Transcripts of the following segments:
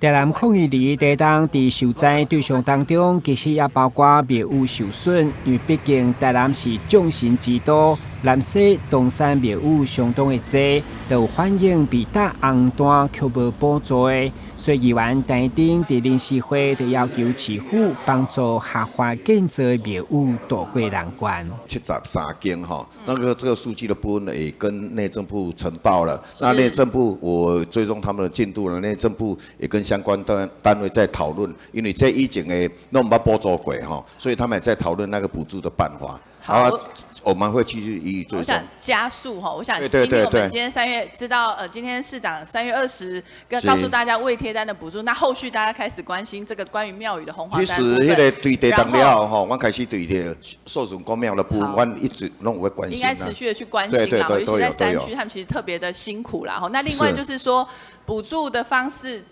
台南012地動佇受災對象當中，其實也包括廟宇受損，因為畢竟台南是眾神之都，南勢東山廟宇相當的濟，都有反映被打紅單卻無補助的，所以議員陳丁佇臨時會就要求市府幫助合法建造廟宇渡過難關。73間哈，那個這個數據的部分也跟內政部呈報了，那內政部我追蹤他們的進度了，內政部也跟相關單位在討論，因為這以前的攏毋捌補助過哈，所以他們也在討論那個補助的辦法。好，我們會繼續予以追蹤。我想加速哈，我想今天我們今天三月知道，今天市長3月20跟告訴大家未貼單的補助，那後續大家開始關心這個關於廟宇的紅黃單。其實彼個對地動了吼，阮開始對這個受損公廟的部分，阮一直攏有關心。應該持續的去關心啦，尤其在山區，他們其實特別的辛苦啦。那另外就是說補助的方式。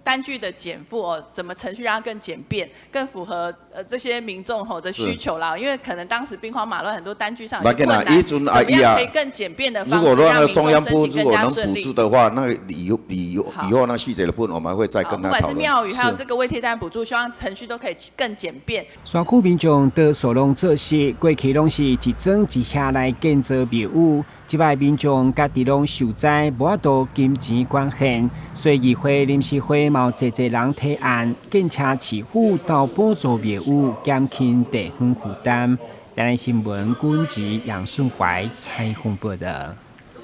單據的減負哦，怎麼程序讓它更簡便，更符合這些民眾吼的需求啦？因為可能當時兵荒馬亂，很多單據上有困難，怎麼樣可以更簡便的方式讓民眾申請更加順利？如果中央部如果能補助的話，那以後那細節的部分，我們會再跟他討論。不管是廟宇，還有這個未貼單補助，希望程序都可以更簡便。山區民眾多數攏做事，過去攏是一莊一社來建造廟宇。這擺民眾家己攏受災，無法度金錢關係，所以議會臨時會嘛有濟濟人提案，建請市府鬥補助廟宇，減輕地方負擔。台南新聞軍籍楊順懷採訪報道。